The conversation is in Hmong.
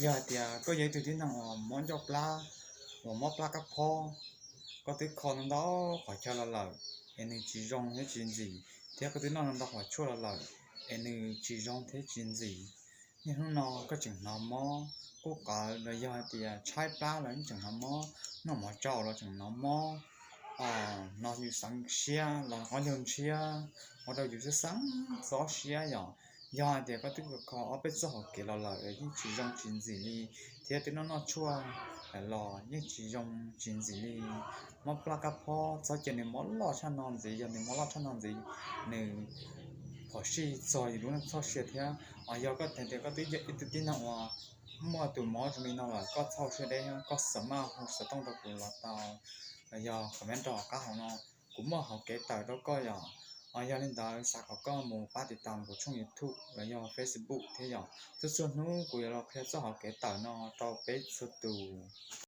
Yog hais tias koj yog ib tug tib neeg uas mob ncauj plab, uas mob plab kab phob, koj twb kho ntau ntau qhov chaw los lawm es nws tsis zoo thiab tsis ntxim, thiab koj twb noj ntau ntau qhov tshuaj los lawm es nws tsis zoo thiab tsis ntxim, niaj hnub no koj tseem hnov mob, qub qawv los yog hais tias tshaib plab los yeej tseem hnov mob, noj mov tsau los tseem hnov mob, hnov yus xeev siab los qhov nyuag ntshiab, ua rau yus xeeb xeeb txob siab yom. Yog hais tias koj twb kho ob peb txoj hauv kev los lawm es yeej tsis zoo tsis ntxim li, thiab twb noj noj tshuaj los yeej tsis zoo tsis ntxim li, mob plab kab phob txhob cia nws mob loj tshaj no ntxiv, yog nws mob loj tshaj no ntxiv, nws phom sij txog yus lub neej txoj sia thiab. Yog koj hais tias koj twb yog ib tug tib neeg uas muaj tus mob zoo li no lawm, koj txhob hauv siab deb, koj xav maj hu xov tooj rau kuv los tau, los yog comment rau hauv qab hauv no, kuv muaj hauv kev tawm rau koj yom. Yog li ntawd xav kom koj mus pab tiv tas kuv tshooj YouTube los yog Facebook thiab yom, txhua txhua hnub kuv yuav los qhia txoj hauv kev tawm no rau peb txhua tus.